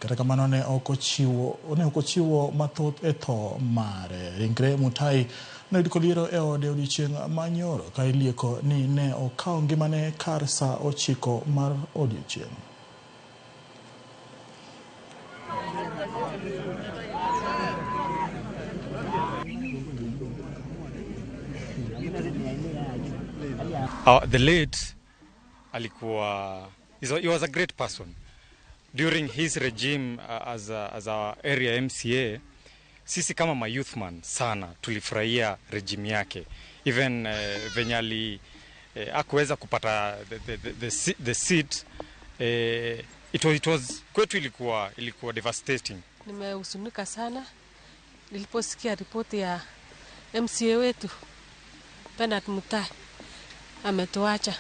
Kata kamano ne ok ochiwo ne ok ochiwo mathoth e tho mare. Ringre Mutai noyud koliero e ode odiochieng' ma nyoro ka ilieko ni ne okawo ngimane kar saa 9 mar odiochieng'. The late alikuwa he was a great person during his regime as our area MCA. Sisi kama ma youthman sana tulifurahia regime yake, even venye ali akuweza kupata the seat, it was kwetu ilikuwa devastating. Nimehuzunika sana niliposikia ripoti ya MCA wetu Bernard Mutai ametuacha.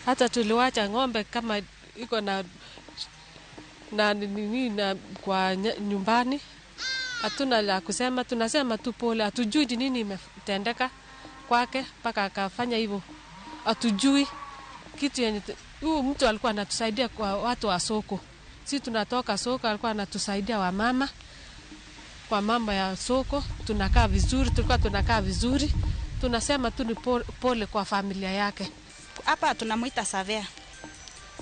Hata tuliwacha ng'ombe kama iko na nini na kwa nyumbani, hatuna la kusema, tunasema tu pole. Hatujui ni nini imetendeka kwake mpaka akafanya hivyo, hatujui kitu yenye huyu mtu alikuwa anatusaidia kwa watu wa soko. Si tunatoka soko, alikuwa anatusaidia wamama kwa mambo ya soko, tunakaa vizuri, tulikuwa tunakaa vizuri. Tunasema tu ni pole kwa familia yake. Hapa tunamuita Savea.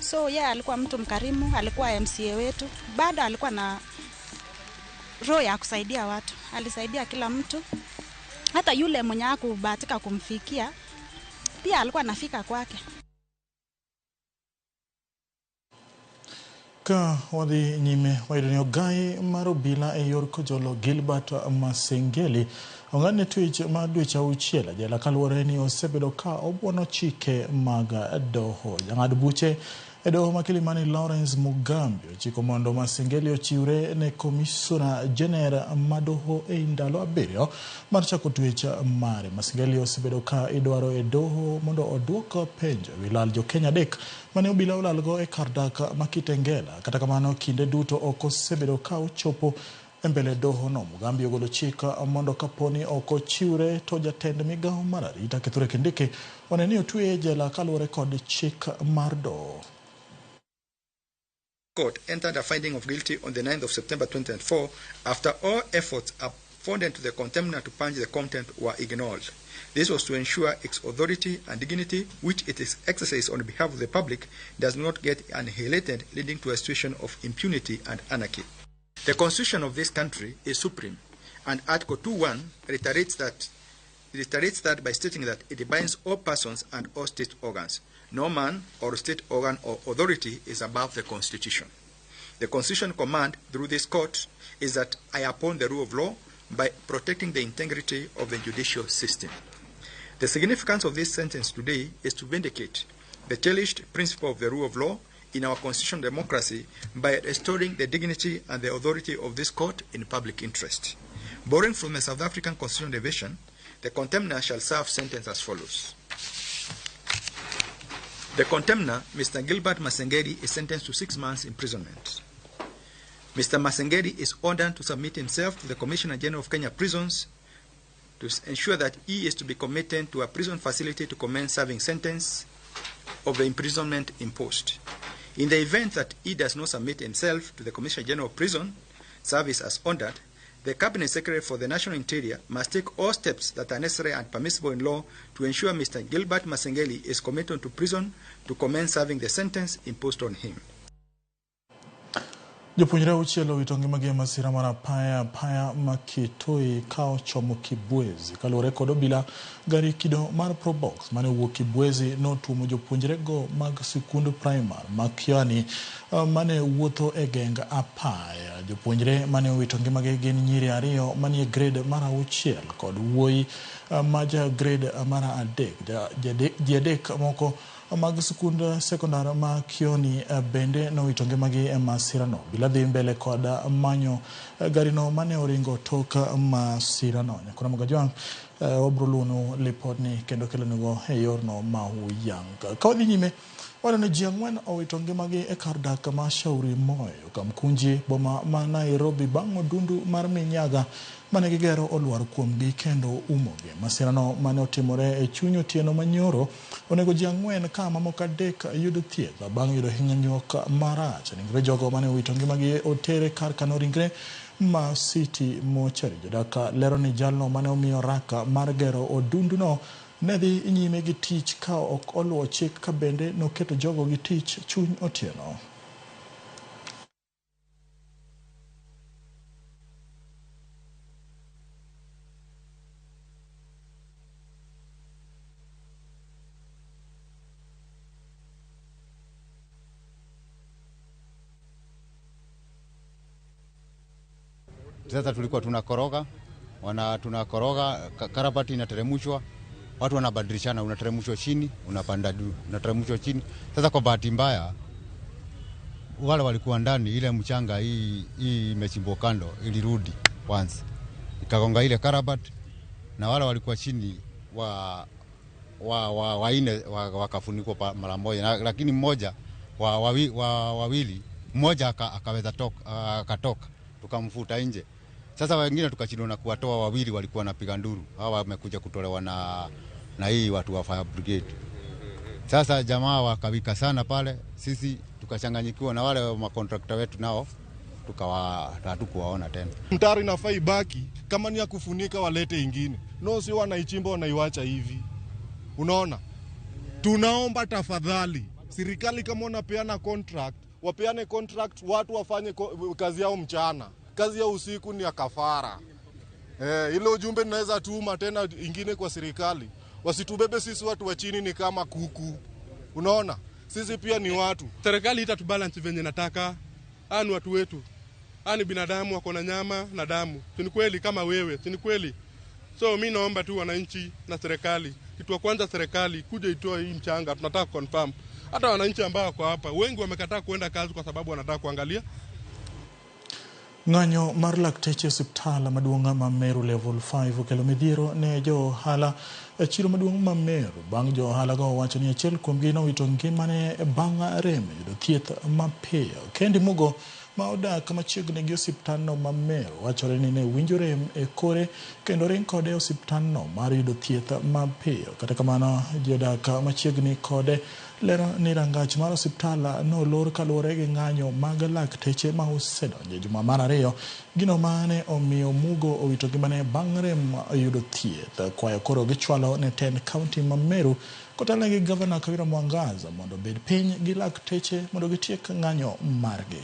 So yeye alikuwa mtu mkarimu, alikuwa MCA wetu, bado alikuwa na roho ya kusaidia watu, alisaidia kila mtu, hata yule mwenye hakubahatika kumfikia pia alikuwa anafika kwake. Ka wadhi nyime, wayudo ni ogai mar obila e yor Kojolo Gilbert Masengeli ong'adne twech mar dweche 6 e jela kaluwore ni osebedo ka obuono chike mag doho. Jang'ad buche e doho ma Kilimani Lawrence Mugambi ochiko mondo Masengeli ochiwre ne Commissioner General ma doho e ndalo 7 mar chako twech mare. Masengeli osebedo ka idwaro e doho mondo oduok penjo ewi lal jokenya 3 mane obila olalgo e kar dak ma Kitengela. Kata kamano, kinde duto ok osebedo ka ochopo e mbele doho no. Mugambi ogolo chik mondo kaponi ok ochiwre to jatend migawo mar arita Kithure Kindiki one ni otweye e jela kaluwore kod chik mar doho. Court entered a finding of guilty on the 9th of September 2024 after all efforts afforded to the contemner to purge the contempt were ignored. This was to ensure its authority and dignity, which it is exercised on behalf of the public, does not get annihilated, leading to a situation of impunity and anarchy. The constitution of this country is supreme, and Article 2.1 reiterates that by stating that it binds all persons and all state organs. No man or state organ or authority is above the Constitution. The Constitution command through this court is that I uphold the rule of law by protecting the integrity of the judicial system. The significance of this sentence today is to vindicate the cherished principle of the rule of law in our constitutional democracy by restoring the dignity and the authority of this court in public interest. Borrowing from the South African Constitutional Division, the contemner shall serve sentence as follows. The contemner, Mr. Gilbert Masengeli, is sentenced to 6 months imprisonment. Mr. Masengeli is ordered to submit himself to the Commissioner General of Kenya Prisons to ensure that he is to be committed to a prison facility to commence serving sentence of the imprisonment imposed. In the event that he does not submit himself to the Commissioner General of Prison Service as ordered, the Cabinet Secretary for the National Interior must take all steps that are necessary and permissible in law to ensure Mr. Gilbert Masengeli is committed to prison to commence serving the sentence imposed on him. Jopuonjre 6 owito ngimagi e masira mar apaya ma Kitui ka ochomo Kibwezi. Kaluwore kod obila, gari kido mar Probox mane owuok Kibwezi notuomo jopuonjrego mag sikund primar ma Kioni mane wuotho e geng apaya. Jopuonjre mane owito ngimagi gin nyiri 2 manie grade mar 6 kod wuoyi ma ja grade mar 3. Ji 3 moko mag sikund sekondar ma Kioni bende nowito ngimagi e masirano. Obila dhi mbele kod manyo garino mane oringo tok masirano. Nyakona Mogajwang' wabro luwonu lipodni kendo kelonugo e yorno ma huyang. Ka wadhi nyime Wano ni ji ang'wen owito ngimagi e kar dak ma Shauri Moyo, Kamkunji, boma ma Nairobi bang' odundu mar minyaga mane gigero olwar kuomgi kendo umogi. Masirano mane otimore e chuny otieno manyoro onego ji ang'wen ka mamoko adek yudo thieth bang' yudo hinyruok marach. Ringre jogo mane owito ngimagi otere kar kano ringre ma City Mortuary. Jodak lero ni jalno mane omiyo raka mar gero odunduno ne dhi nyime gi tich ka ok oluwo chik ka bende noketo jogo gi tich chuny otieno. Sasa tulikuwa tunakoroga, tunakoroga, karabati inateremshwa, watu wanabadilishana, unateremshwa chini, unapanda juu, unateremshwa chini. Sasa kwa bahati mbaya wale walikuwa ndani, ile mchanga hii imechimbwa kando ilirudi once ikagonga ile karabati, na wale walikuwa chini waine wakafunikwa mara moja, lakini mmoja wawili, mmoja akaweza toka, akatoka, tukamfuta nje. Sasa wengine tukashindwa na kuwatoa, wawili walikuwa wanapiga nduru, hawa wamekuja kutolewa na hii watu wa fire brigade. Sasa jamaa wakawika sana pale, sisi tukachanganyikiwa na wale makontrakta wetu nao hatukuwaona tena. Mtaro inafaa ibaki, kama ni ya kufunika walete ingine. No, sio wanaichimba wanaiacha hivi. Unaona? Tunaomba tafadhali serikali kama wanapeana contract, wapeane contract, watu wafanye kazi yao mchana. Kazi ya usiku ni ya kafara. Ile ujumbe ninaweza tuma tena ingine kwa serikali. Wasitubebe sisi watu wa chini ni kama kuku. Unaona? Sisi pia ni watu. Serikali itatubalance venye nataka. Ni watu wetu. Ni binadamu wako na nyama na damu. Si ni kweli kama wewe, si ni kweli? So mimi naomba tu wananchi na serikali. Kitu kwanza serikali kuja itoe hii mchanga, tunataka confirm. Hata wananchi ambao wako hapa wengi wamekataa kuenda kazi kwa sababu wanataka kuangalia. Ng'anyo mar lakteche osiptal maduong' ma Meru Level 5 okelo midhiero ne jo ohala e chiro maduong' ma Meru bang' jo ohala go wacho ni achiel kuomgi nowito ngimane bang' rem yudo thieth mapiyo. Kendi Mugo ma odak machiegni gi osiptalno ma Meru wachore ni ne winjo rem e kore kendo ring kode e osiptalno mar yudo thieth mapiyo. Kata kamano jodak machiegni kode lero ni rangach mar osiptal nolor kaluwore gi ng'anyo mag lakteche ma osedonjo e juma mar ariyo, gino mane omiyo Mugo owito ngimane bang' rem yudo thieth. Kwayo koro gichwalo ne tend kaunti ma Meru kotelne gi gavana Kawira Mwangaza mondo obed piny gi lakteche mondo gitiek ng'anyo margi.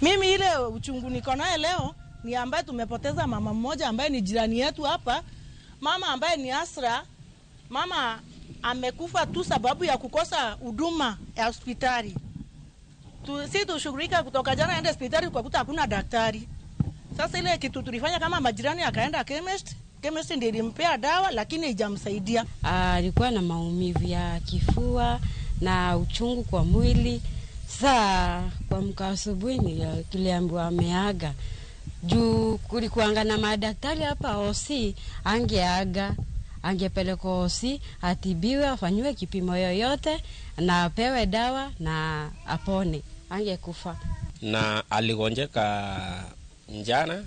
Mimi ile uchungu niko naye leo ni ambaye tumepoteza mama mmoja ambaye ni jirani yetu hapa, mama ambaye ni Asra. Mama amekufa tu sababu ya kukosa huduma ya hospitali. Si tushughulika kutoka jana aende hospitali kwa kuta hakuna daktari. Sasa ile kitu tulifanya kama majirani, akaenda chemist, chemist ndiye ilimpea dawa lakini haijamsaidia. Alikuwa na maumivu ya kifua na uchungu kwa mwili. Saa kuamka asubuhi tuliambiwa ameaga. Juu kulikuanga na madaktari hapa OC, angeaga, angepelekwa OC, atibiwe, afanyiwe kipimo yoyote na apewe dawa na apone, angekufa. Na aligonjeka njana,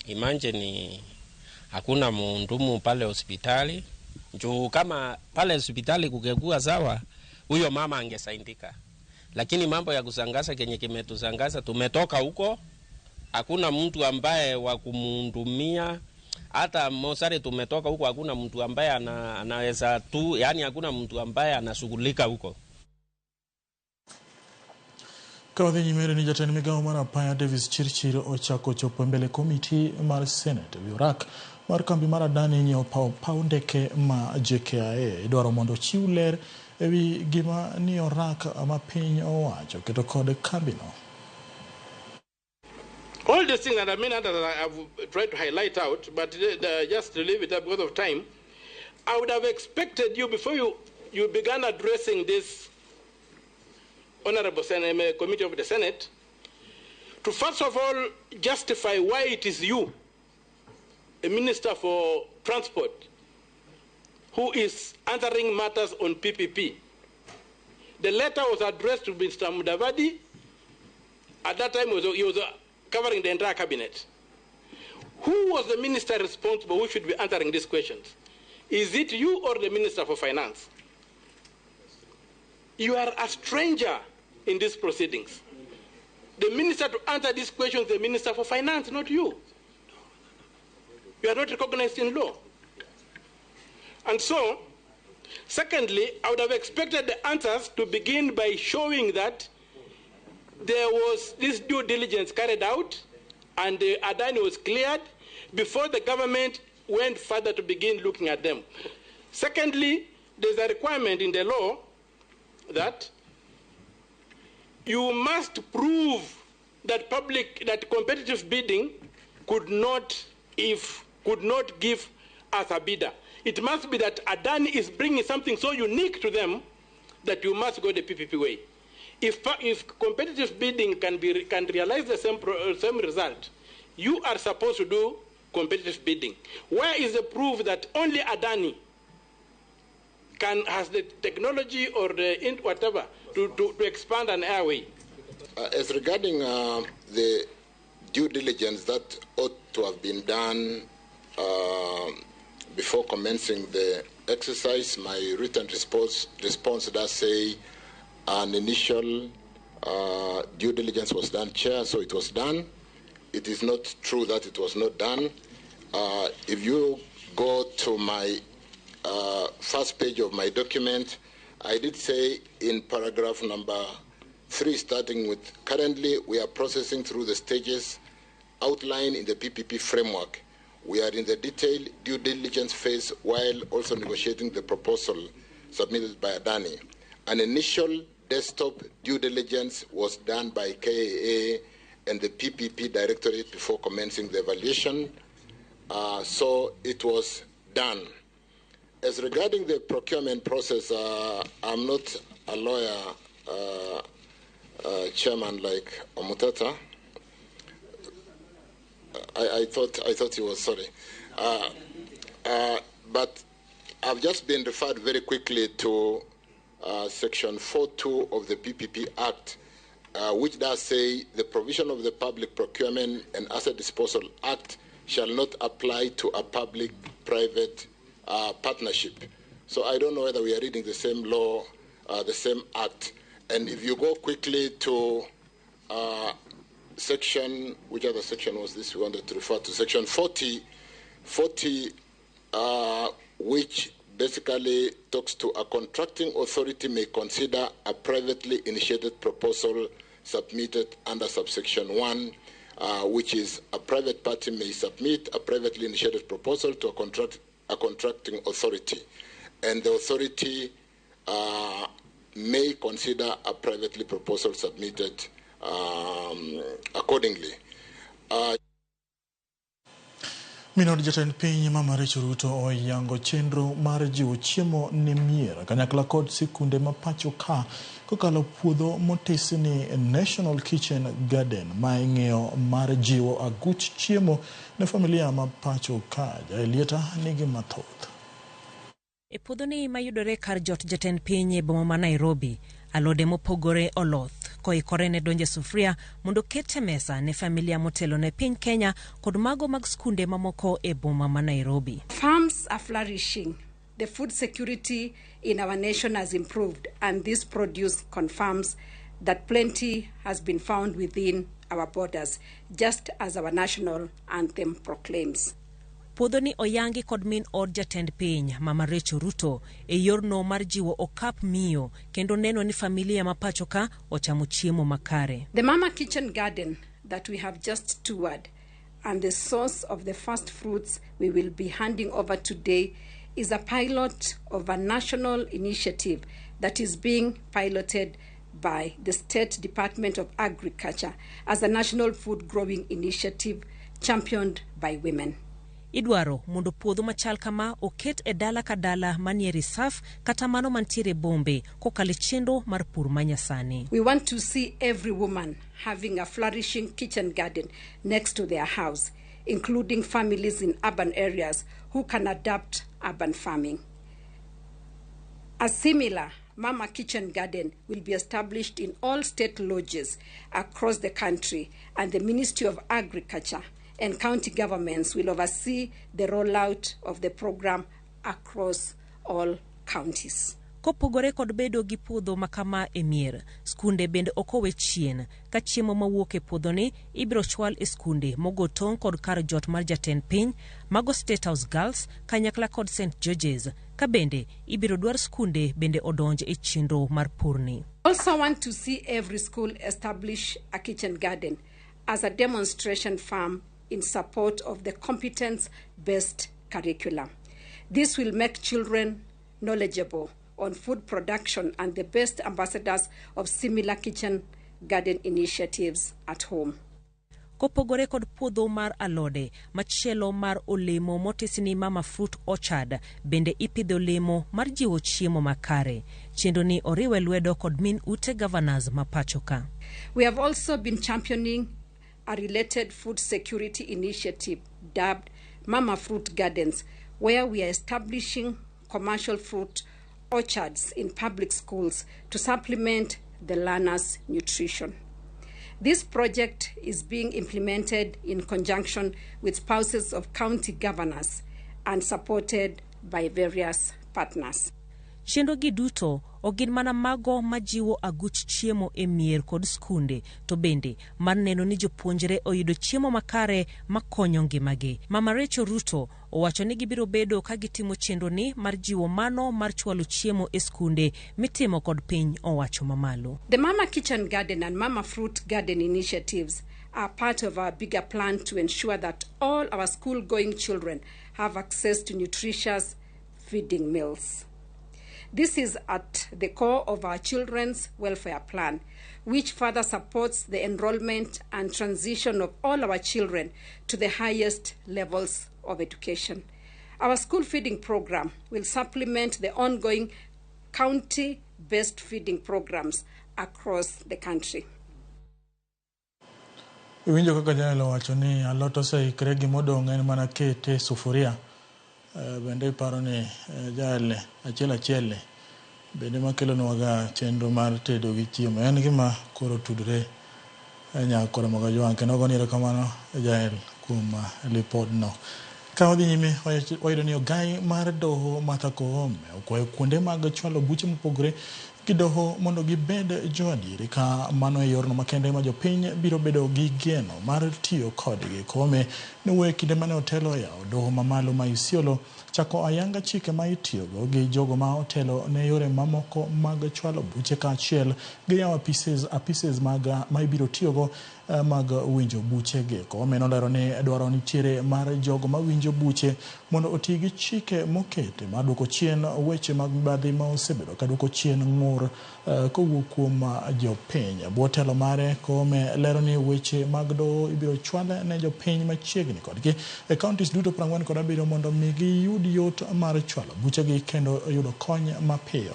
imagine hakuna mhudumu pale hospitali. Juu kama pale hospitali kungekuwa sawa, huyo mama angesaidika. Lakini mambo ya kusangaza kenye kimetusangaza, tumetoka huko, hakuna mtu ambaye wa kumhudumia. Hata mosari tumetoka huko, hakuna mtu ambaye anaweza tu, yani hakuna mtu ambaye anashughulika huko. Kawadhi nyime ni jatend migao mar apaya Davis Chirchir ochako chopo mbele komiti mar Senate ewi orak mar kambi mar Adani nyiewo paw ndeke ma JKIA. Idwaro mondo ochiw ler ewi gima ni orak ma piny owacho keto kod kambino. All these things and many others that I have tried to highlight out, but just to leave it up because of time, I would have expected you, before you began addressing this Honorable Senate, Committee of the Senate, to first of all justify why it is you, a Minister for Transport, who is answering matters on PPP. The letter was addressed to Mr. Mudavadi. At that time, he was covering the entire cabinet. Who was the minister responsible who should be answering these questions? Is it you or the Minister for Finance? You are a stranger in these proceedings. The minister to answer these questions is the Minister for Finance, not you. You are not recognized in law. And so, secondly, I would have expected the answers to begin by showing that there was this due diligence carried out and the Adani was cleared before the government went further to begin looking at them. Secondly, there's a requirement in the law that you must prove that competitive bidding could not give us a bidder. It must be that Adani is bringing something so unique to them that you must go the PPP way. If competitive bidding can realize the same result, you are supposed to do competitive bidding. Where is the proof that only Adani has the technology or the whatever to expand an airway? As regarding the due diligence that ought to have been done before commencing the exercise, my written response does say an initial due diligence was done, Chair, so it was done. It is not true that it was not done. If you go to my first page of my document, I did say in paragraph number 3, starting with, currently we are processing through the stages outlined in the PPP framework. We are in the detailed due diligence phase while also negotiating the proposal submitted by Adani. An initial desktop due diligence was done by KAA and the PPP Directorate before commencing the evaluation. So it was done. As regarding the procurement process, I'm not a lawyer, chairman like Omutata. I thought he was sorry. But I've just been referred very quickly to Section 4.2 of the PPP Act, which does say the provision of the Public Procurement and Asset Disposal Act shall not apply to a public-private partnership. So I don't know whether we are reading the same law, the same act. And if you go quickly to section, which other section was this we wanted to refer to? Section 40, which basically talks to a contracting authority may consider a privately initiated proposal submitted under subsection 1, which is a private party may submit a privately initiated proposal to a contracting authority, and the authority may consider a privately proposal submitted accordingly. Minod jatend piny Mama Rachel Ruto oyango chenro mar jiwo chiemo ne mier kanyakla kod sikunde ma pacho ka kokalo puodho motesi ni National Kitchen Garden ma ing'eyo mar jiwo aguch chiemo ne familia ma pacho ka. Jaelieta nigi mathoth. E puodhoni mayudore kar jot jatend piny e boma ma Nairobi, alode mopogore oloth koikore ne donje sufuria mondo ket e mesa ne familia motelo ne piny Kenya kod mago mag skunde mamoko e boma ma Nairobi. Farms are flourishing. The food security in our nation has improved, and this produce confirms that plenty has been found within our borders, just as our national anthem proclaims. Puodhoni oyangi kod min od jatend piny Mama Rachel Ruto e yorno mar jiwo okap miyo kendo neno ni familia ma pacho ka ochamo chiemo makare. The Mama Kitchen Garden that we have just toured and the source of the first fruits we will be handing over today is a pilot of a national initiative that is being piloted by the State Department of Agriculture as a national food growing initiative championed by women. Idwaro mondo puodho machal kama oket e dala ka dala manie risaf kata mano mantiere Bombe kokalo chenro mar pur manyasani. We want to see every woman having a flourishing kitchen garden next to their house, including families in urban areas who can adapt urban farming. A similar Mama Kitchen Garden will be established in all state lodges across the country, and the Ministry of Agriculture and county governments will oversee the rollout of the program across all counties. Kopogore kod bedo gi puodho makama e mier, skunde bende ok owe chien ka chiemo mawuok e puodhoni ibiro chwal e skunde mogo tong' kod kar jot mar jatend piny mago State House Girls kanyakla kod St George's ka bende ibiro dwar skunde bende odonj e chenro mar purni. Also want to see every school establish a kitchen garden as a demonstration farm in support of the competence-based curriculum. This will make children knowledgeable on food production and the best ambassadors of similar kitchen garden initiatives at home. Kopogore kod puodho mar alode, machielo mar olemo motis ni Mama Fruit Orchard bende ipidho olemo mar jiwo chiemo makare. Chenro ni oriwe lwedo kod min ute governors ma pacho ka. We have also been championing a related food security initiative dubbed Mama Fruit Gardens, where we are establishing commercial fruit orchards in public schools to supplement the learners' nutrition. This project is being implemented in conjunction with spouses of county governors and supported by various partners. Chenro gi duto ok gin mana mago majiwo aguch chiemo e mier kod skunde, to bende mar neno ni jopuonjre oyudo chiemo makare makonyo ngimagi. Mama Rachel Ruto owacho ni gibiro bedo ka gitimo chenro ni mar jiwo mano mar chwalo chiemo e skunde mitimo kod piny owacho mamalo. The Mama Kitchen Garden and Mama Fruit Garden initiatives are part of our bigger plan to ensure that all our school-going children have access to nutritious feeding meals. This is at the core of our Children's Welfare Plan, which further supports the enrollment and transition of all our children to the highest levels of education. Our school feeding program will supplement the ongoing county-based feeding programs across the country. Iwinjo kaka janyalo wacho ni alot oseikre gimodong' en mana kete e sufuria. Bende iparo ni jael achiel achiel bende makelonwaga chenro mar tedo gi chiemo en gima koro tudore nyaka Ramogi Ajwang' kendo agoni erokamano Jael kuom lipodno. Ka wadhi nyime wayudo ni ogai mar doho Martha Koome okwayo kuonde mag chwalo buche mopogore gi doho mondo gibed joadieri ka mano e yorno makende ma jopiny biro bedo gi geno mar tiyo kodgi. Koome nowuoyo e kinde mane otelo e yawo doho mamalo ma Isiolo chako ayanga chike ma itiyogo gi jogo ma otelo ne yore mamoko mag chwalo buche kaachiel gi yawo apises mag ma ibiro tiyogo mag winjo buchegi. Koome nolero ni dwaro nitiere mar jogo mawinjo buche mondo oti gi chike moketi mar duoko chien weche mag mibadhi ma osebedo ka duoko chien ng'ur kowuok kuom jopiny. Bwo telo mare, Koome lero ni weche mag doho ibiro chwal ne jopiny machiegni kodgi e counties duto 47 mondo mi giyud yot mar chwalo buchegi kendo yudo kony mapiyo.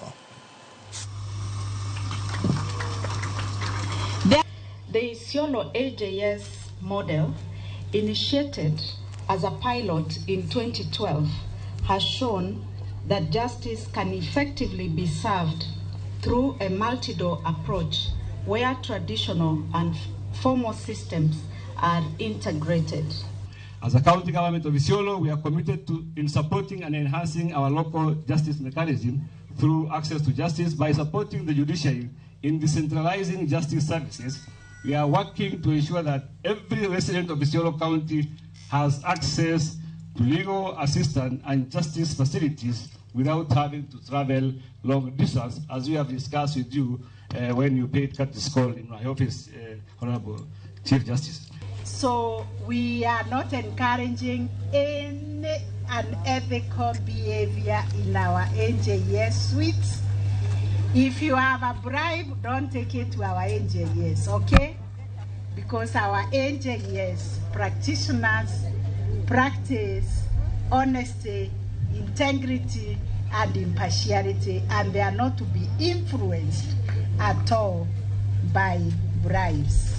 The Isiolo AJS model, initiated as a pilot in 2012, has shown that justice can effectively be served through a multi-door approach where traditional and formal systems are integrated. As a county government of Isiolo, we are committed to in supporting and enhancing our local justice mechanism through access to justice by supporting the judiciary in decentralizing justice services. We are working to ensure that every resident of Isiolo County has access to legal assistance and justice facilities without having to travel long distance, as we have discussed with you when you paid courtesy call in my office, Honorable Chief Justice. So we are not encouraging any unethical behavior in our NJS suites. If you have a bribe, don't take it to our NJS, okay? Because our NJS practitioners practice honesty, integrity, and impartiality, and they are not to be influenced at all by bribes.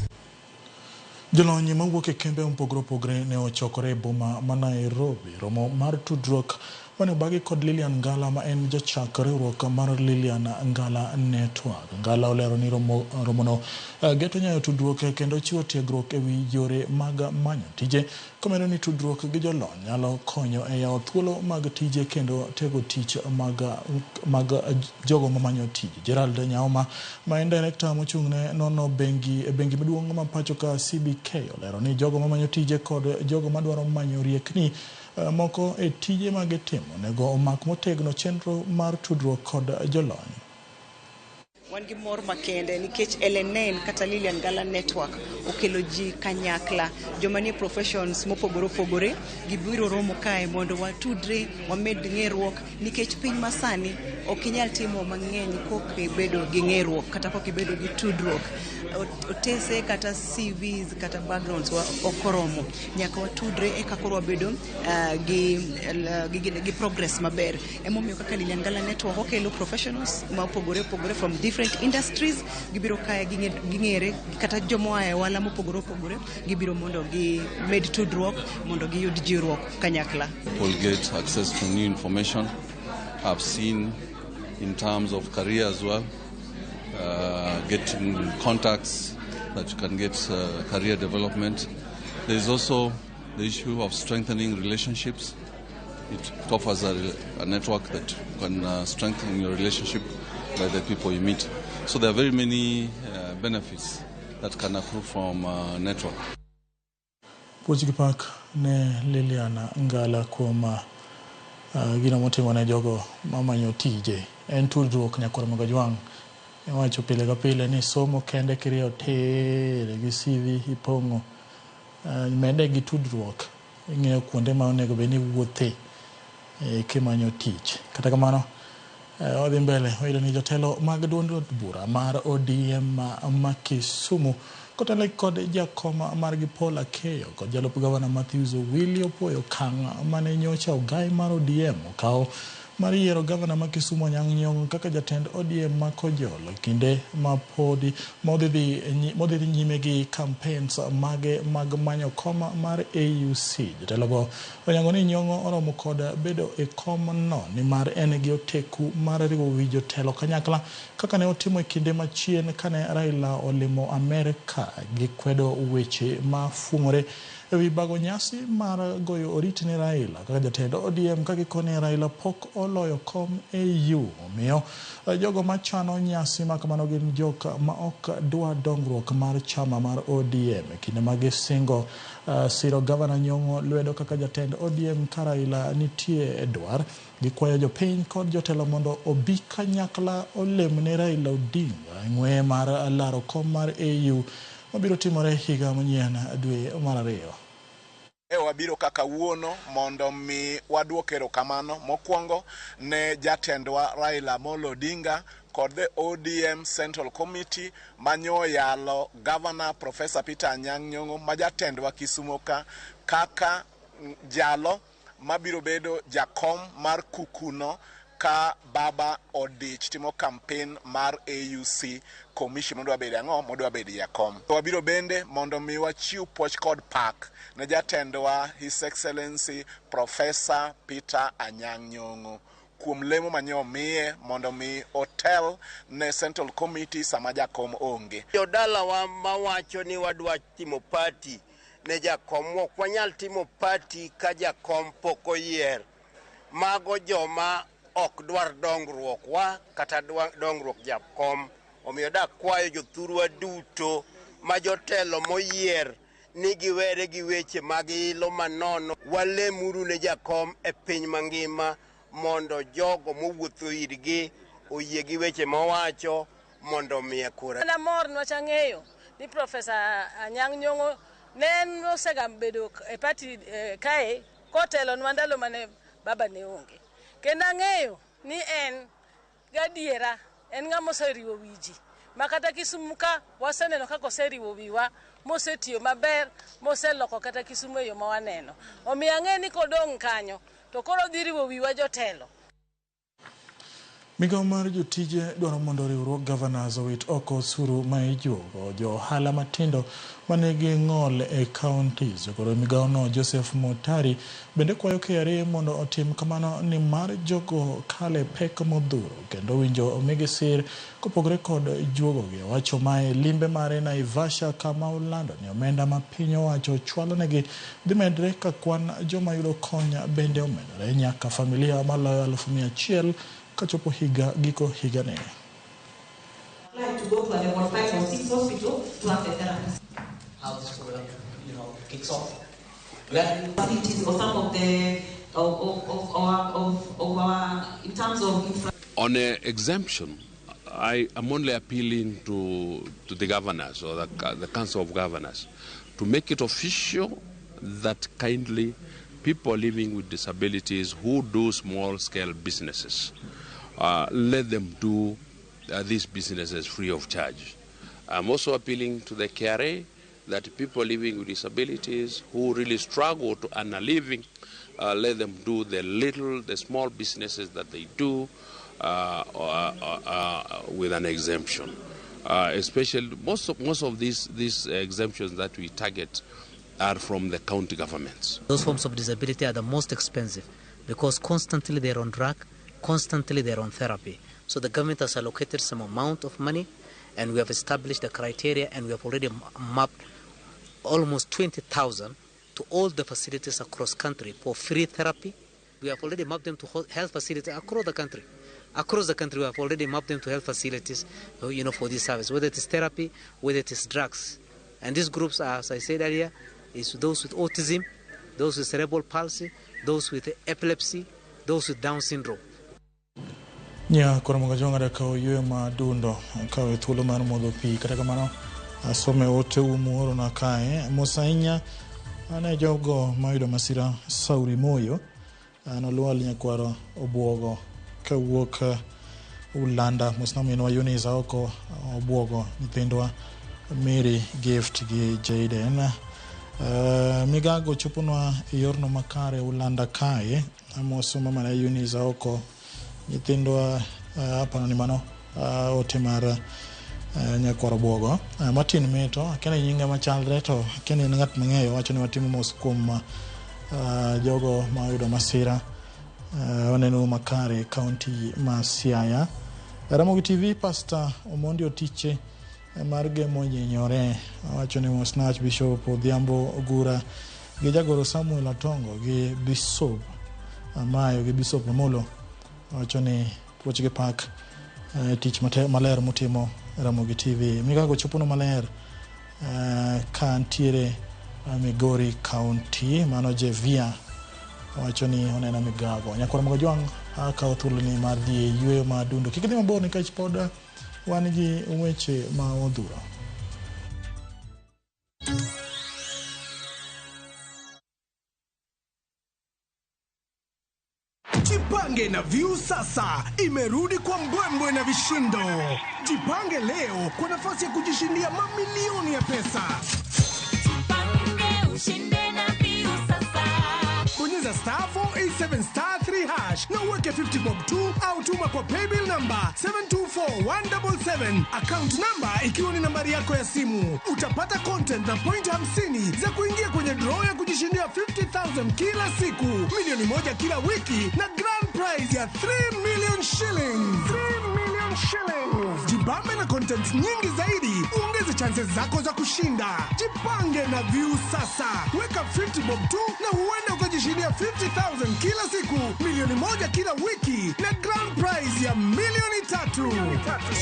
Jolony mawuok e kembe mopogore opogore ne ochokore e boma ma Nairobi romo mar tudruok mane obagi kod Lilian Ngala ma en jachak riwruok mar Lilian Ngala Network. Ngala olero ni romono geto nyayo tudruok kendo chiwo tiegruok ewi yore mag manyo tije, komedo ni tudruok gi jolony nyalo konyo e yawo thuolo mag tije kendo tego tich mag jogo mamanyo tije. Gerald Nyaoma ma en director mochung' ne nono bengi e bengi maduong' ma pacho ka CBK olero ni jogo mamanyo tije kod jogo madwaro manyo riekni moko e tije ma gitimo onego omak motegno chenro mar tudruok kod jolony. Wan gi mor makende nikech LNN kata Lilian Ngala Network okelo ji kanyakla, joma nie professions mopogore opogore gibiro romo kae mondo watudre, wamed ng'eruok, nikech piny masani ok inyal timo mang'eny kok ibedo gi ng'eruok kata kok ibedo gi tudruok. Otese kata CVs kata backgrounds wa ok oromo, nyaka watudre eka koro wabedo gi progress maber. Emomiyo kaka Lilian Ngala Network okelo professionals ma opogore opogore from different industries, gibiro kae ging'ere kata joma oa e ohala mopogore opogore, gibiro mondo gimed tudruok mondo giyud jiwruok kanyakla. People get access to new information. I've seen in terms of career as well, getting contacts that you can get career development. There is also the issue of strengthening relationships. It offers a network that can strengthen your relationship by the people you meet. So there are very many benefits that can accrue from network. Puoch gi pak ne Lilian Ngala kuom gino motimo ne jogo mamanyo tije. En tudruok nyakwar Mogajwang'. Iwacho pile ka pile ni somo kende kiriyo tir gi CV ipong'o. Mede gi tudruok ing'eyo kuonde ma onego bed ni iwuothe kimanyo tich. Kata kamano odhi mbele oyudo ni jotelo mag duond od bura mar ODM ma Kisumu kotelne kod jakom margi Paul Akeyo kod jalup gavana Matthews Owili opuoyo okang' mane nyocha ogai mar ODM okawo mar yiero gavana ma Kisumu Anyang' Nyong'o kaka jatend ODM ma Kojolo kinde ma podi modhi dhi nyime gi campaigns mage mag manyo kom mar AUC. Jotelogo oyango ni Nyong'o oromo kod bedo e kom no nimar en gi oteku mar riwo wi jotelo kanyakla kaka ne otimo e kinde machien kane Raila olimo Amerka gi kwedo weche ma fung'ore ewi bago nyasi mar goyo oriti ne Raila kaka jatend ODM ka gikone Raila pok oloyo kom AU. Omiyo jogo machano nyasi ma kamano gin jok ma ok dwa dongruok mar chama mar ODM e kinde ma gisingo siro gavana Nyong'o lwedo kaka jatend ODM ka Raila nitie e dwar. Gikwayo jopiny kod jotelo mondo obi kanyakla olemne Raila Odinga e ng'weye mar laro kom mar AU mabiro timore higa manyien dwe mar 2. Wabiro kaka wuono mondo mi waduok erokamano mokwongo ne jatendwa Raila Amolo Odinga kod the ODM Central Committee manyoyalo Governor Professor Peter Anyang' Nyong'o ma jatendwa Kisumo ka kaka jalo mabiro bedo jakom mar kukuno ka baba odich timo campaign mar AUC commission modwa bedo ang'o modwa bedo jakom. Wabiro bende mondo mi wachiw puoch kod pak ne jatendwa His Excellency Professor Peter Anyang' Nyong'o kuom lemo mane omiye mondo mi otel ne Central Committee sama jakom onge. Jodalawa mawacho ni wadwa timo party ne jakom, ok wanyal timo party ka jakom pok oyier. Mago joma ok dwar dongruok wa kata dongruok jakom. Omiyo dakwayo jothurwa duto ma jotelo moyier ni giwere gi weche mag ilo manono. Walemuru ne jakom e piny mangima mondo jogo mowuotho irgi oyie gi weche mowacho mondo omiye kura. An amor niwach ang'eyo ni Profesa Anyang' Nyong'o ne en osega bedo e party kae kotelonwa ndalo mane baba ne onge. Kendo ang'eyo ni en gadiera en ng'ama oseriwo wi ji ma kata Kisumu ka waseneno kaka oseriwo wiwa mosetiyo maber moseloko kata Kisumu e yo ma waneno. Omiyo ang'e ni kodong' kanyo to koro dhi riwo wiwa jotelo. Migawo mar jotije dwaro mondo riwruog governors owit oko osuru ma ijuogo jo ohala matindo manigi ng'ol e counties. Jagoro e migawono Joseph Motari bende kwayo KRA mondo otim kamano nimar jogo kale pek modhuro kendo winjo omigi sir kopogore kod juogogi. Owacho mae limbe mare Naivasha kama olando ni omenda ma piny owacho chwalonegi dhi medre ka kwan joma yudo kony bende omedore nyaka familia maloyo 100,000 kachopo higa giko higani. Like to go to a level 5 or 6 hospital to have the therapist. How this program, kicks off. Facilities or some of the of our in terms of infrastructure. On an exemption, I am only appealing to the governors or the Council of Governors to make it official that kindly people living with disabilities who do small-scale businesses, let them do these businesses free of charge. I'm also appealing to the KRA that people living with disabilities who really struggle to earn a living, let them do the small businesses that they do with an exemption. Especially most of these exemptions that we target are from the county governments. Those forms of disability are the most expensive because constantly they're on drug, constantly they're on therapy. So the government has allocated some amount of money, and we have established the criteria, and we have already mapped almost 20,000 to all the facilities across country for free therapy. We have already mapped them to health facilities across the country. Across the country, we have already mapped them to health facilities, for this service, whether it is therapy, whether it is drugs. And these groups are, as I said earlier, is those with autism, those with cerebral palsy, those with epilepsy, those with Down syndrome. Nya koro moga jonga kawo ywe ma dundo kawo thuolo mar modho pi kata kamano asome ote umuoro na kae Mosainya ane jogo mayudo masira Sauri Moyo anolwal nyakwaro Obuogo kawuok Ulanda mosna minwa Eunice Aoko Obuogo nyithindwa Mary Gift gi Jaden. Migago choponwa e yorno makare Ulanda kae amoso mama na Eunice Aoko nyithindwa apano ni mano ote mar nyakwaro Obuogo. Martin Meto akene nyinge machalre to akene en ng'at mang'eyo wacho ni watimo mos kuom jogo ma oyudo masira waneno makare county ma Siaya. Ramogi TV Pastor Omondi Otiche mar Gemo Nyinyore wacho ni mosna Archbishop Odhiambo Ogura gi jagoro Samuel Atongo gi Bishop Amayo gi Bishop Omolo wacho ni puoch gi pak tich maler mutimo Ramogi TV. Migago chopono maler ka ntiere Migori County mano Jevia wacho ni oneno migago. Nyakwar Mogo Jwang' akawo thuoloni mar dhi e yweyo ma dundo. Kik idhi mabor nikech pod wan gi weche ma odhuro. Jipange na View sasa imerudi kwa mbwembwe na vishindo. Jipange leo kwa nafasi ya kujishindia mamilioni ya pesa. Jipange ushinde na View sasa. Bonyeza star 487 star 3 hash na uweke 50 bob 2 au tuma kwa paybill number 724177, account number ikiwa ni nambari yako ya simu. Utapata content na point 50 za kuingia kwenye draw ya kujishindia 50,000 kila siku, milioni 1 kila wiki na grand prize ya 3 million shillings. 3 million shillings. Jibambe na content nyingi zaidi, uongeze chances zako za kushinda. Jipange na View sasa. Weka 50 bob 2 na huenda ukajishindia 50,000 kila siku, milioni 1 kila wiki na grand prize ya milioni 3.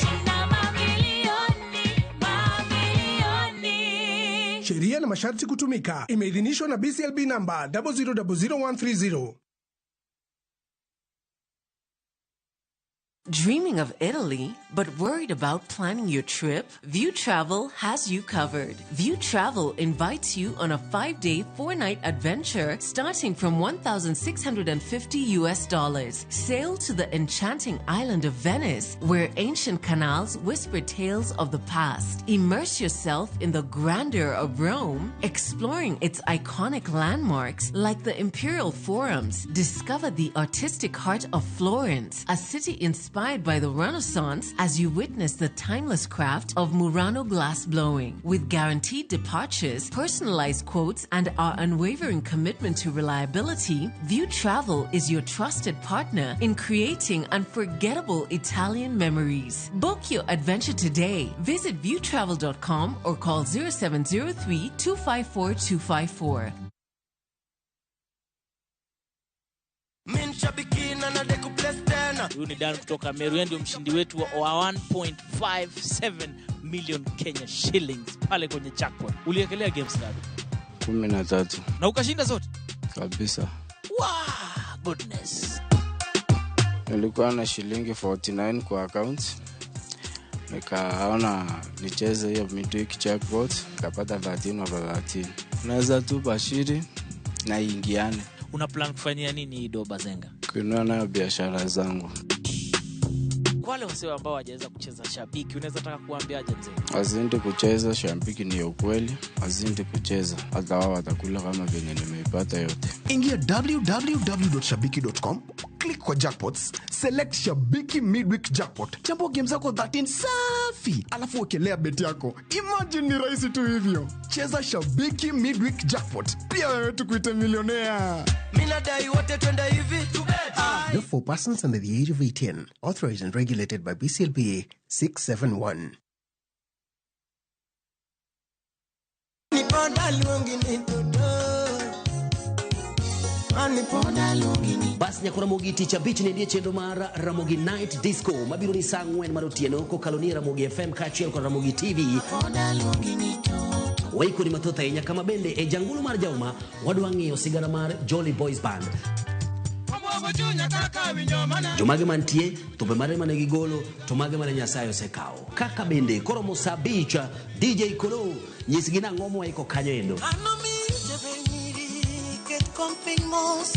Shinda mamilioni, mamilioni. Sheria na masharti kutumika. Imeidhinishwa na BCLB number 0000130. Dreaming of Italy, but worried about planning your trip? View Travel has you covered. View Travel invites you on a 5-day, 4-night adventure starting from $1,650 US. Sail to the enchanting island of Venice, where ancient canals whisper tales of the past. Immerse yourself in the grandeur of Rome, exploring its iconic landmarks like the Imperial Forums. Discover the artistic heart of Florence, a city inspired inspired by the Renaissance as you witness the timeless craft of Murano glass blowing. With guaranteed departures, personalized quotes, and our unwavering commitment to reliability, View Travel is your trusted partner in creating unforgettable Italian memories. Book your adventure today. Visit viewtravel.com or call 0703 254 254. Huyu ni Dan kutoka Meru, yeye ndio mshindi wetu wa 1.57 million Kenya shillings pale kwenye jackpot. Uliekelea games ngapi? 13. Na ukashinda zote? Kabisa. Wow, goodness. Nilikuwa na shilingi 49 kwa account. Nikaona nicheze hiyo midweek jackpot, nikapata 13 over 13. Naweza tu bashiri na ingiane. Una plan kufanyia nini hii doba Zenga? Kununua nayo biashara zangu. Kwa wale wasio ambao hawajaweza kucheza Shabiki, unaweza taka kuambiaje mzee? Wazidi kucheza Shabiki, ni ukweli. Wazidi kucheza, hata wao watakula kama venye nimeipata yote. Ingia www.shabiki.com, click kwa jackpots, select Shabiki midweek jackpot. Chambua game zako 13 safi, alafu wekelea bet yako. Imagine ni rahisi tu hivyo. Cheza Shabiki midweek jackpot. Pia wewe tukuite milionea. Mimi nadai wote twende hivi. Not for persons under the age of 18. Authorized and regulated by BCLBA 671. Bas nyako Ramogi tich abich ne chenro mar Ramogi Night Disco mabiro ni saa 4 mar otieno kokalo ni Ramogi FM kaachiel kod Ramogi TV. Waikoni mathoth ahinya kama bende e jangulu mar Jauma wadwa ng'iyo sigana mar Jolly Boys Band. Jomage mantie, thumbe mare mane gigolo, to mage mane Nyasaye osekawo. Kaka bende koromo saa 5 DJ Kolo nyisgi nang'o mwaiko kanyo endo.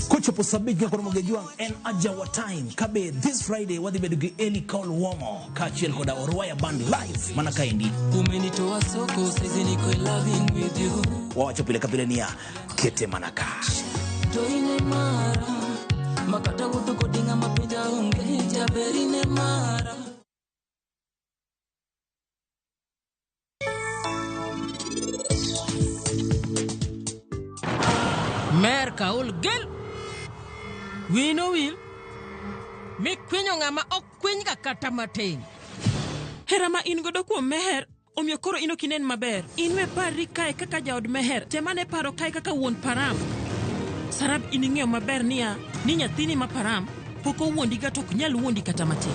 Kochopo saa 5 nyaka Ramogi Jwang' en Ajawa Time kabe this Friday wadhi bedo gi Eli Cole Womo kaachiel koda Orwaya Band live mana kaendi. Umenitoa soko saizi niko loving with you. Wawacho pile ka pile niya kete mana ka. Toine mara makata wuotho kodi ng'ama penja onge jaberine mara. Mer kaol gel wino wil mikwinyo ng'ama ok kwinyga kata matin. Hera ma in godo kuom Meher omiyo koro in ok inen maber. In we parri kae kaka jaod Meher, temane paro kae kaka wuon Param. Sarab in ing'eyo maber niya ni nyathini ma Param pok owuondi ga to ok nyal wuondi kata matin.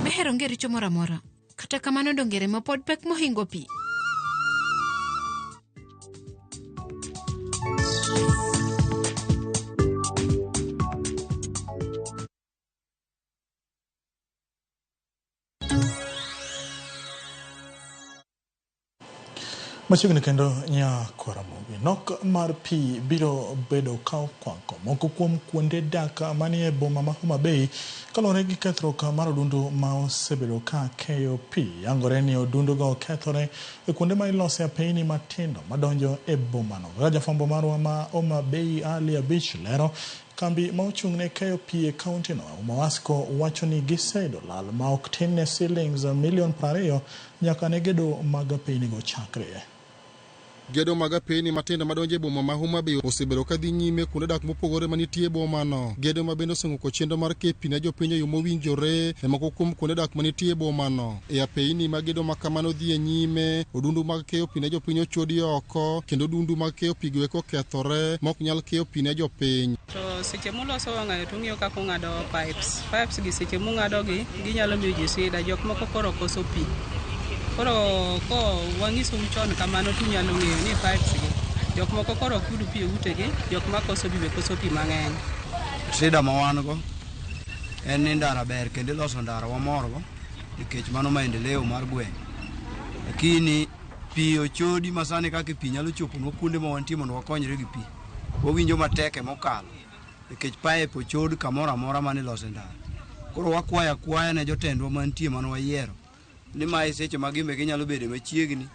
Meher onge richo moro amora. Kata kamano dongere ma pod pek mohingo pi. Machiegni kendo nyako Ramogi, nok mar pi biro bedo ka okwako moko kuom kuonde dak manie boma ma Homa Bay kaluwore gi kethruok mar odundu ma osebedo ka keyo pi. Yangore ni odundugo okethore e kuonde ma ilose apeyni matindo madonjo e bomano. Kaka jafwambo marwa ma Homa Bay Ali Abich lero, kambi ma ochung' ne keyo pi e kaunti no Umawasco wacho ni giseyudo lal ma ok tin ne silings milion 20 nyaka ne gedo mag apeynigo chakre. Gedo mag apeyni matindo madonjo e boma ma Homa Bay osebedo ka dhi nyime kuonde dak mopogore manitie e bomano. Gedo ma bende oseng'uko chenro mar keyo pi ne jopiny e yo mowinjore e moko kuom kuonde dak manitie e bomano. E apeyni ma gedo ma kamano dhi e nyime, odundu mag keyo pi ne jopiny ochodi oko kendo odundu mag keyo pi go eko okethore ma ok nyal keyo pi ne jopiny. To seche muloso wang'ayo to ung'iyo kaka ung'ado pipes. Pipes gi seche mung'ado gi ginyalo miyo ji shida, jok moko koro koso pi. Koro ko wang'isou chon kamano tunyalo ng'eyo ni pipes gi jok moko koro ok yud pi e utegi, jok ma koso pi be koso pi mang'eny. Shida ma wan go en ni ndara ber kendo iloso ndara wamorgo nikech mano maendeleo mar gweng'. Lakini pi ochodi ma sani kaka pi nyalo choponwa kuonde ma wantie mondo wakonyre gi pi. Wawinjo matek emokalo nikech pipe ochod kamoro amora mane ilose ndara. Koro wakwayo akwaya ne jotendwa mantie mane wayiero ni mae seche ma gimbe ginyalo bedo machiegni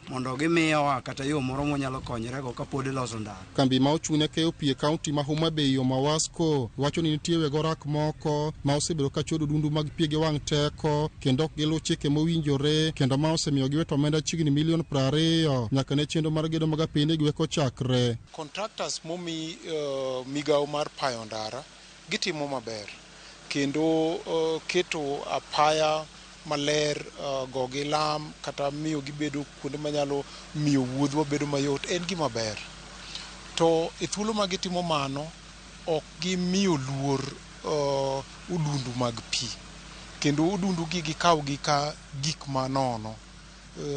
Mondo gimiyowa kata yo moro mwanyalo konyorego kapod iloso ndara. Kambi ma ochung' ne keyo pi e kaunti ma Homa Bay Omawasco wacho ni nitie weg orak moko ma osebedo ka chodo odundu mag pi gi wang' teko kendo ok giluw chike mowinjore kendo ma osemiyo giwito omenda chiegni milion 20 nyaka ne chenro mar gedo mag apeyni gi eko chakre. Contractors momi migawo mar payo ndara gitimo maber kendo keto apaya maler, gogi lam kata miyo gibedo kuonde manyalo miyo wuodhwa bedo mayot en gima ber. To e thuolo ma gitimo mano, ok gimiyo luor odundu mag pi kendo odundu gi gikaw gi ka gik manono.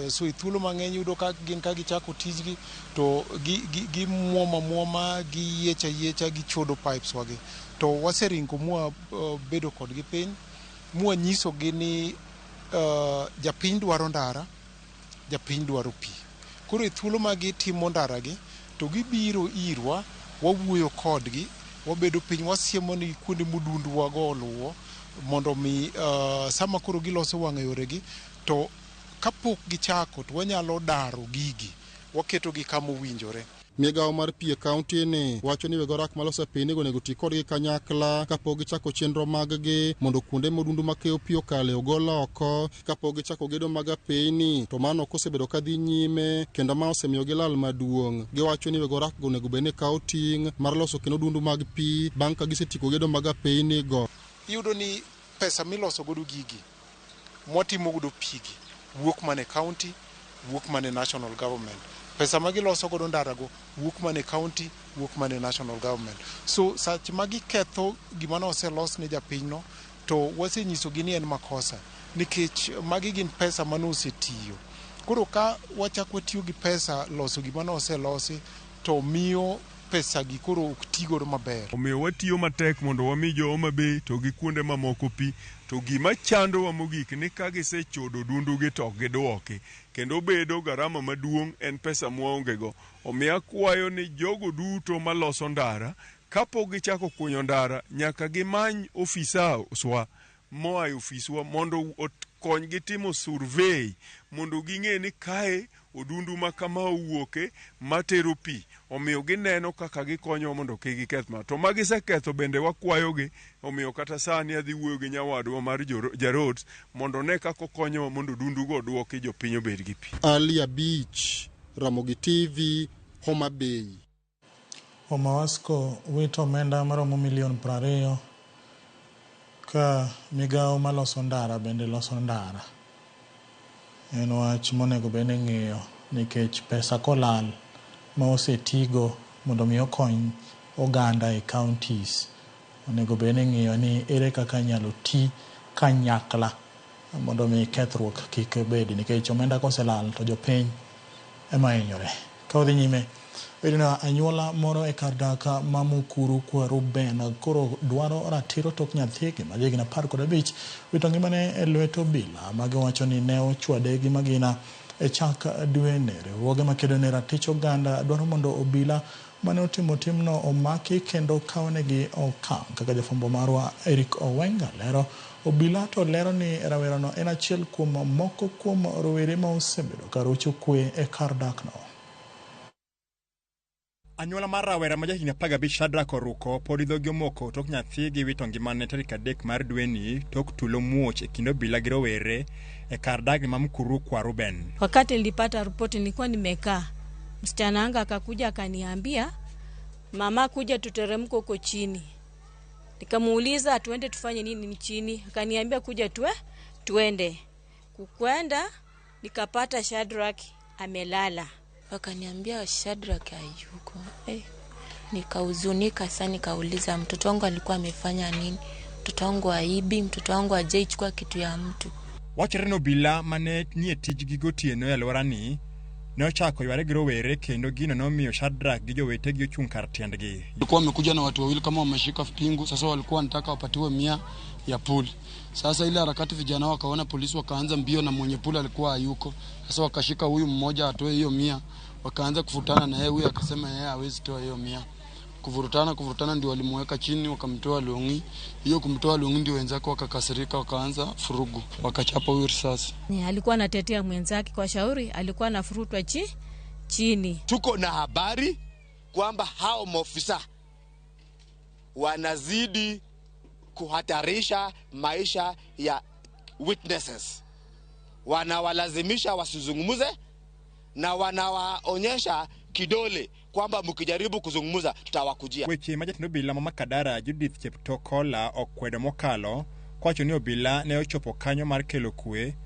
So e thuolo mang'eny iyudo ka gin ka gichako tijgi to gimuomo amuoma, giyiecho ayiecha, gichodo pipes wagi. To waseringo mwa bedo kodgi piny mwanyisogi ni japiny dwaro ndara, japiny dwaro pi. Koro e thuolo ma gitimo ndara gi, to gibiro irwa, wawuoyo kodgi, wabedo piny, wasiemo negi kuonde modunduwago oluwo mondo mi sama koro giloso wang'a yoregi to kapok gichako to wanyalo daro gigi, waketogi kama owinjore. Migawo mar pi e kaunti ni wacho ni weg orak maloso apeyni onego ti kodgi kanyakla kapok gichako chenro mag-gi mondo kuonde modundu makeyo pi okale ogol oko kapok gichako gedo mag apeyni, to mano ok osebedo ka dhi nyime kendo ma osemiyo gilal maduong'. Giwacho ni weg orak go onego bed ni kawo ting' mar loso kendo odundu mag pi bang' ka gisetieko gedo mag apeyni go. Iyudo ni pesa miloso godo gigi mwatimo godo pigi wuok mana e county, wuok mana e national government. Pesa ma giloso godo ndarago wuok mana e county, wuok mana e national government. So sach ma giketho gima ne oselos ne japinyno to wasenyisogi ni en makosa nikech magi gin pesa mane osetiyo. Koro ka wachak watiyo gi pesa loso gima ne oselosi to miyo pesa gi koro ok ti godo maber. Omiyo watiyo matek mondo wami jo Homa Bay to gi kuonde mamoko pi, to gima chandowa mogik ni ka gisechodo odundugi to ok giduoki, kendo bedo garama maduong' en pesa mwaonge go. Omiyo akwayo ni jogo duto maloso ndara, kapok gichako kunyo ndara, nyaka gimany ofiswa moa e ofiswa mondo okonygi timo survey mondo ging'e ni kae odundu ma kama owuoke matero pi. Omiyo gineno kaka gikonyowa mondo kik giketh ma. To magiseketho bende wakwayogi, omiyo kata sani adhi wuoyo gi nyawadwa mar Jaroads mondo one kaka okonyowa mondo odundugo oduoki jopiny obed gi pi. Ali Abich, Ramogi TV, Homa Bay. Omawasco wito omenda maromo milion 20 ka migawo maloso ndara bende loso ndara. En wach monego bed ni ing'iyo nikech pesa kolal ma osetigo mondo mi okony oganda e counties, onego bed ni ing'iyo ni ere kaka inyalo ti kanyakla mondo mi kethruok kik bedi nikech omenda koselal to jopiny ema hinyore. Ka wadhi nyime, iyudo anyuola moro e kar dak ma Mukuru kwa Ruben koro dwaro ratiro tok nyathigi ma jahigni 15 wito ngimane e lwet obila ma giwacho ni ne ochwade gi magina e chak dweni. Riwruoge makedo ne ratich oganda dwaro mondo obila mane otimo timno omaki kendo kawnegi okang'. Kaka jafwambo marwa Eric Owenga lero, obila to lero ni rawerano en achiel kuom moko kuom rowere ma osebedo ka rocho kwe e kar dakno. Anyuola mar rawera ma jahigni 15 Shadrack Oruko pod dhogi omoko tok nyathigi wito ngimane tarik 3 mar dweni tok tulo muoch e kind obila gi rowere e kar dagni ma Mukuru kwa Ruben. Wakati nilipata ripoti nilikuwa nimekaa, msichana wangu akakuja akaniambia, mama, kuja tuteremke huko chini. Nikamuuliza tuende tufanye nini chini, akaniambia kuja tuende. Kukwenda nikapata Shadrack amelala. Wakaniambia Shadrack hayuko. Nikahuzunika sana, nikauliza mtoto wangu alikuwa amefanya nini? Mtoto wangu haibi, mtoto wangu hajaichukua kitu ya mtu. Wachore ni obila mane nie tijgi gotieno e alworani ne ochako yware gi rowere kendo gino nomiyo Shadrack gi jowetegi ochung' kar tiendgi. Walikuwa wamekuja na watu wawili kama wameshika pingu, sasa walikuwa wanataka wapatiwe 100 ya puli. Sasa ile harakati vijana wakaona polisi wakaanza mbio na mwenye puli alikuwa hayuko. Sasa wakashika huyu mmoja atoe hiyo 100, wakaanza kufutana na yeye, huyu akasema yeye hawezi toa hiyo 100. Kuvurutana kuvurutana, ndio walimuweka chini, wakamtoa longi. Hiyo kumtoa longi ndio wenzake wakakasirika, wakaanza furugu, wakachapa huyo risasi. Ni alikuwa anatetea mwenzake kwa shauri, alikuwa anafurutwa chini. Tuko na habari kwamba hao maofisa wanazidi kuhatarisha maisha ya witnesses, wanawalazimisha wasizungumze na wanawaonyesha kidole kwamba mkijaribu kuzungumza tutawakujia. Weche ma jatend obila ma Makadara Judith Cheptokola okwedo mokalo kowacho ni obila ne ochopo kanyo mar kelo kwe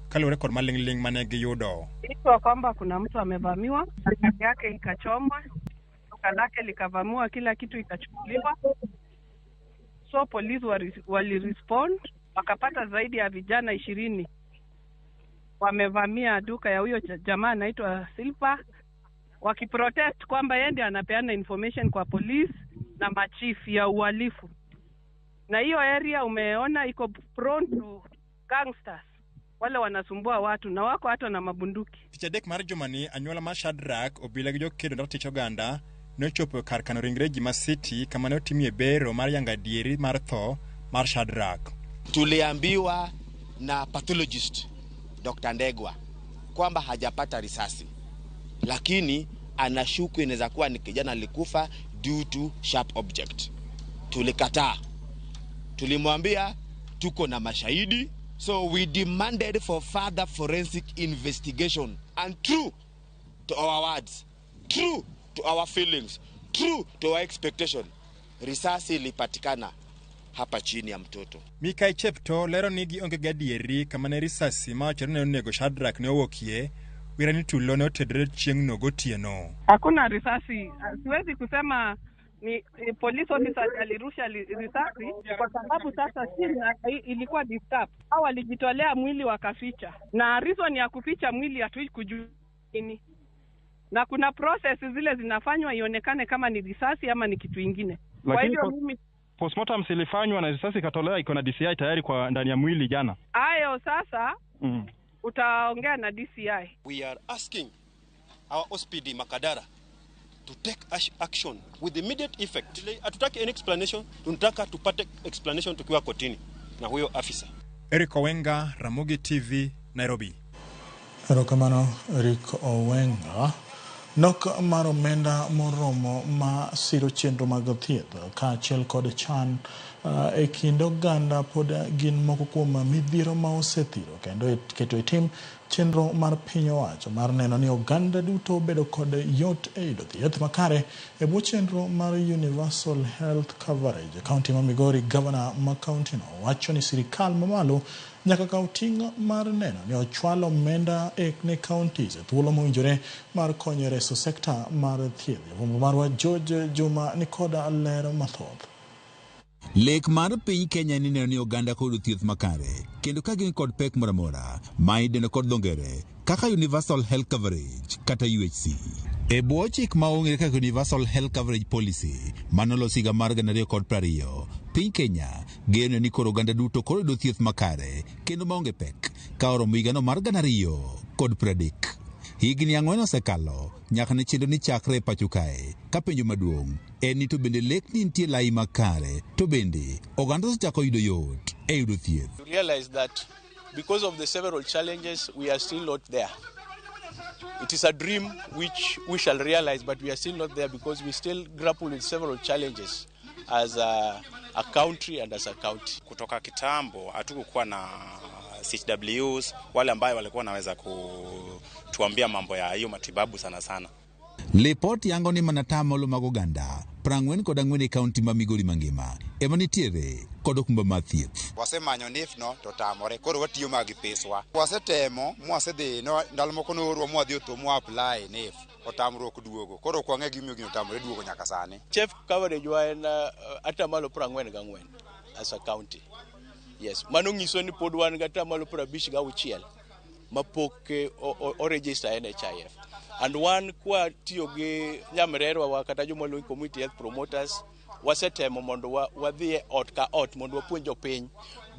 kaluwore kod maling'ling' mane giyudo. Ilikuwa kwamba kuna mtu amevamiwa, gari yake ikachomwa, duka lake likavamiwa, kila kitu ikachukuliwa. So polisi walirespond wakapata zaidi ya vijana 20 wamevamia duka ya huyo jamaa anaitwa Silpa, wakiprotest kwamba yeye ndiye anapeana information kwa polisi na machief ya uhalifu. Na hiyo area umeona iko prone to gangsters, wale wanasumbua watu na wako hata na mabunduki. Tich adek mar jumani, anyuola mar Shadrack, obila gi jokedo ratich oganda nochopo kar kano ringre ji ma City kama ne otimie bero mar yango adieri mar tho mar Shadrack. Tuliambiwa na pathologist Dr. Ndegwa kwamba hajapata risasi, lakini anashuku inaweza kuwa ni kijana alikufa due to sharp object. Tulikataa, tulimwambia tuko na mashahidi, so we demanded for further forensic investigation, and true to our words, true to our feelings, true to our expectation, risasi ilipatikana hapa chini ya mtoto. Mikai Chepto lero ni gionge gadieri kama ne risasi mawachore ne onego Shadrack ne owuokie, wira ni tulo ne otedore chieng'no gotieno. Hakuna risasi, siwezi kusema ni police officer alirusha risasi kwa sababu sasa chini ilikuwa disturb. Hao walijitolea mwili wakaficha, na reason ya kuficha mwili hatuikujua nini, na kuna process zile zinafanywa ionekane kama ni risasi ama ni kitu ingine. Kwa hivyo mimi postmortem ilifanywa na risasi ikatolewa, iko na DCI tayari kwa ndani ya mwili jana. Ayo sasa utaongea na DCI. We are asking our OSPD Makadara to take action with immediate effect. Hatutaki any explanation, tunataka tupate explanation tukiwa kotini na huyo afisa. Eric Owenga, Ramogi TV, Nairobi. Erokamano Eric Owenga. Nok mar omenda moromo ma siro chenro mag thieth kaachiel kod chan e kind oganda pod gin moko kuom midhiero ma osethiro kendo keto e tim chenro mar piny owacho mar neno ni oganda duto bedo kod yot e yudo thieth makare e bwo chenro mar Universal Health Coverage. Kaunti ma Migori, gavana ma kaunti no wacho ni sirikal mamalo nyaka kaw ting' mar neno ni ochwalo omenda ne counties e thuolo mowinjore mar konyo e reso sekta mar thieth. Jafwambo marwa George Juma ni koda ler mathoth. Lek mar piny Kenya ni neno ni oganda koyudo thieth makare kendo ka gin kod pek moro amora ma idendo kod dho ngere kaka Universal Health Coverage kata UHC. E bwo chik ma ong'ere kaka Universal Health Coverage Policy manolosi higa mar 2020, piny Kenya geno ni koro oganda duto koro yudo thieth makare kendo maonge pek ka oromo higano mar 2030. Higni 4 osekalo nyaka ne chenro ni chakre e pacho kae, ka penjo maduong' en ni to bende lek ni nitie lai makare, to bende oganda osechako yudo yot e yudo thieth. You realize that because of the several challenges, we are still not there. It is a dream which we shall realize, but we are still not there because we still grapple with several challenges as a country and as a county. Kutoka kitambo hatukukuwa na CHWs wale ambayo walikuwa wanaweza kutuambia mambo ya hiyo matibabu sana sana. Lipot yango ni mana tamalo mag oganda 44 e kaunti ma Migori mangima ema nitiere kod okumba mar thieth. Wasemanyo NHIF no to tamore, koro watiyo mag peswa. Wasetemo mwasedhi no, ndalo moko noorwa mwadhi otho mwa apply NHIF, otamruok duogo. Koro ok wang'e gimomiyo gino otamore duogo nyaka sani. Chief coverage wa en atamalo 44 as a county. Yes, mano nyiso ni pod wan gi atamalo 56 mapok o register NHIF. And wan kwa tiyo gi nyamrerwa wa kata joma luongo community health promoters, wasetemo mondo wadhi e ot ka ot mondo wapuonj jopiny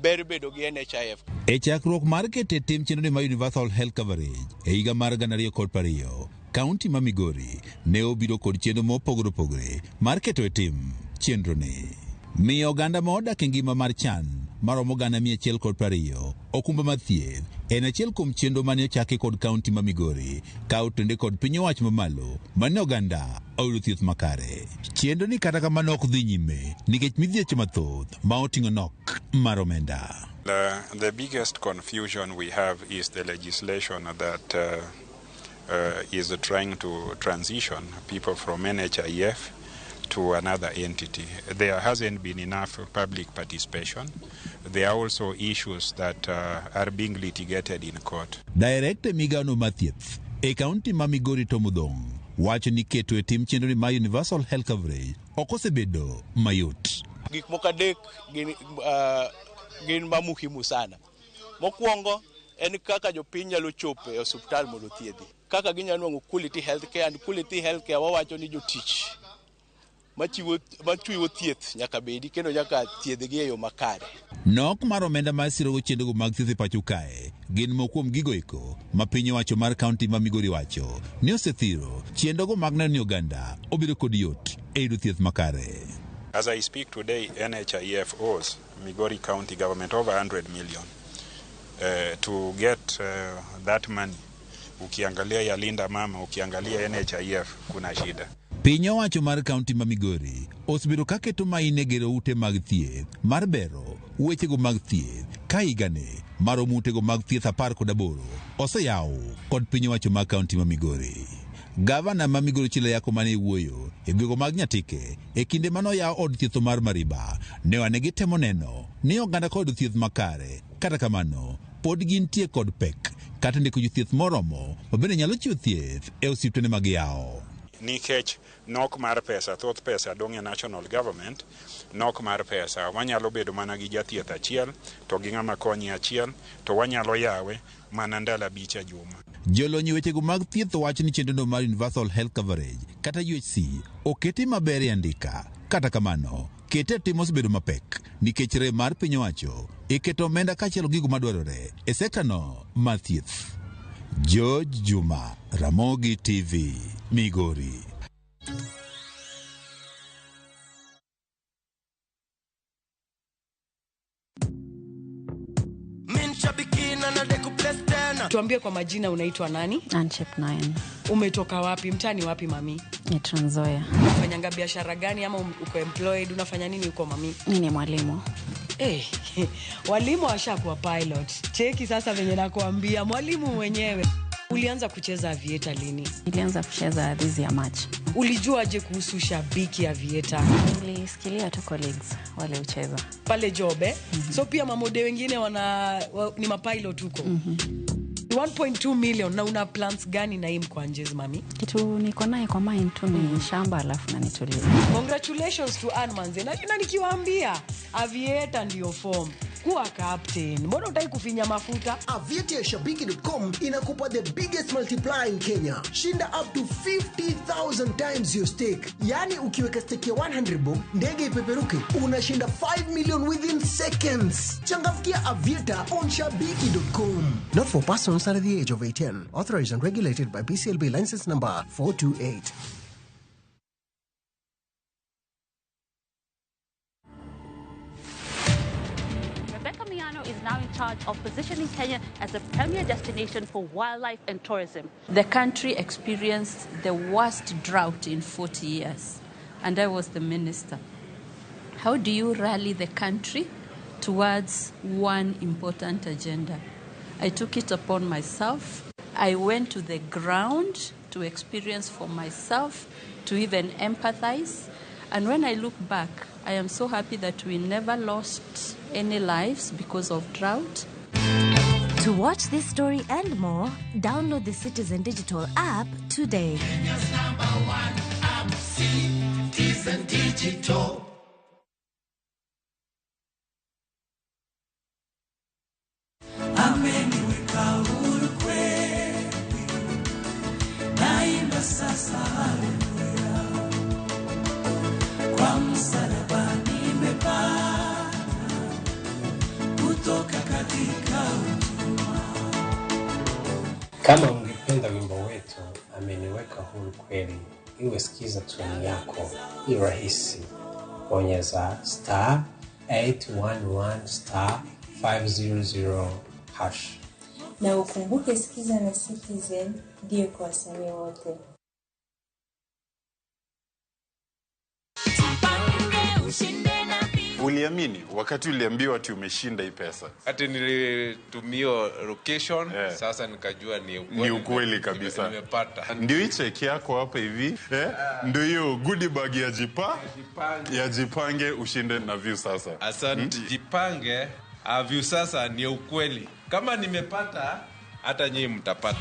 ber bedo gi NHIF. E chakruok mar keto e tim chenro mar Universal Health Coverage e higa mar 2020, Kaunti ma Migori ne obiro kod chenro mopogore opogore mar keto e tim chenroni. Miyo oganda ma odak e ngima mar chan maromo 120,000 okumba mar thieth en achiel kuom chenro mane ochaki kod kaunti ma Migori ka otende kod piny owacho mamalo mane oganda oyudo thieth makare. Chenro ni kata kamano ok dhi nyime nikech midhieche mathoth ma oting'o nok mar omenda. The biggest confusion we have is the legislation that is trying to transition people from NHIF to another entity. There hasn't been enough public participation. There are also issues that are being litigated in court. Director migao mar thieth e kaunti ma Migori Tom Odong wacho ni keto e tim chenro mar Universal Health Coverage ok osebedo mayot. Gik moko adek gin ma muhimu sana. Mokwongo en kaka jopiny nyalo chopo e osiptal mondo othiedhi. Kaka ginyalo nwang'o quality health care, and quality health care wawacho ni jotich machiwo thieth nyaka bedi kendo nyaka thiedhgi e yo makare. Nok mar omenda mar sirogo chenrogo mag thieth e pacho kae gin moko kuom gigo eko ma piny owacho mar kaunti ma Migori wacho ni osethiro chenrogo mag neno ni oganda obedo kod yot e yudo thieth makare. As I speak today, NHIF owes Migori County government over 100 million. To get that money, ukiangalia ya Linda Mama, ukiangalia NHIF, kuna shida. Piny owacho mar kaunti ma Migori osebedo ka keto maine gero ute mag thieth mar bero wechego mag thieth ka higani maromo utego mag thieth 18 oseyaw kod piny owacho mar kaunti ma Migori. Gavana ma Migori Chila Yako mane wuoyo e gwego mag Nyatike e kinde mane oyaw od thieth mar Mariba ne wane gitemo neno ni oganda kod thieth makare, kata kamano pod gintie kod pek kata ndiko jothieth moromo ma bende nyalo chiwo thieth e osiptende mag yawo. Nikech nok mar pesa, thoth pesa dong' e national government, nok mar pesa wanyalo bedo mana gi jathieth achiel to gi ng'ama konye achiel to wanyalo yawe mana ndalo 5 a juma. Jolony wechego mag thieth wacho ni chenro mar Universal Health Coverage kata UHC oketi maber e andika, kata kamano kete e tim osebedo mapek nikech rem mar piny owacho e keto omenda kaachiel gi gigo madwarore e sekta no mar thieth. George Juma, Ramogi TV, Migori. Tuambie kwa majina, unaitwa nani? Anchep 9. Umetoka wapi? Mtani wapi mami? Ni Trans Nzoia. Unafanyanga biashara gani ama uko employed? Unafanya nini huko mami? Mimi ni mwalimu. Walimu washakuwa pilot. Cheki sasa venye nakuambia, mwalimu mwenyewe. Ulianza kucheza Aviator lini? Nilianza kucheza this year March. Ulijuaje kuhusu shabiki Aviator? Nilisikilia tu colleagues wale ucheza. Pale job eh? So pia mamode wengine ni mapilot huko. 1.2 million na una plans gani na hii mkwanjezi mami? Kitu niko naye kwa mind tu ni shamba alafu na nitulie. Congratulations to Ann Manze. Na nikiwaambia Aviator ndio form. Kuwa captain. Mbona hutaki kufinya mafuta? Aviator shabiki.com inakupa the biggest multiplier in Kenya. Shinda up to 50,000 times your stake. Yani ukiweka stake ya 100 bob, ndege ipeperuke, unashinda 5 million within seconds. Changamkia Aviator on shabiki.com. Not for persons under the age of 18. Authorized and regulated by BCLB license number 428. Is now in charge of positioning Kenya as a premier destination for wildlife and tourism. The country experienced the worst drought in 40 years, and I was the minister. How do you rally the country towards one important agenda? I took it upon myself. I went to the ground to experience for myself, to even empathize. And when I look back, I am so happy that we never lost any lives because of drought. To watch this story and more, download the Citizen Digital app today. Kenya's number one app, Citizen Digital. Ameniweka huru kweli, naimba sasa haleluya, kwa msalaba nimepata kutoka katika utumwa. Kama ungependa wimbo wetu Ameniweka huru kweli. Iwe Skiza tune yako, ni rahisi. Bonyeza star 811 star 500 hash. Na ukumbuke Skiza na Citizen ndiyo kwa wasanii wote. Uliamini wakati uliambiwa ati umeshinda hii pesa? Ati nilitumia location, sasa nikajua ni ukweli. Ni ukweli kabisa. Nimepata. Ndio hii cheki yako hapa hivi eh? Ndio hiyo goodie bag ya ya Jipange ushinde na Viusasa. Asante. Jipange, Viusasa ni ukweli. Kama nimepata, hata nyinyi mtapata.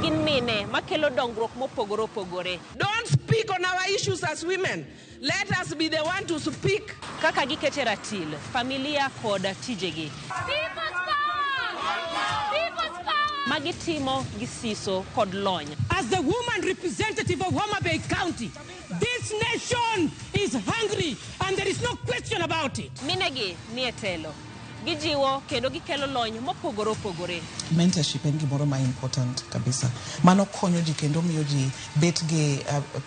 Gin mine makelo dongruok mopogore opogore. Don't speak on our issues as women. Let us be the one to speak. Kaka gikete ratil, familia kod tijegi. Magitimo gi siso kod lony. As the woman representative of Homa Bay County, this nation is hungry and there is no question about it. Minegi nie telo. Gijiwo kendo gikelo lony mopogore opogore. Mentorship en gimoro ma important kabisa. Mano konyo ji kendo miyo ji bet gi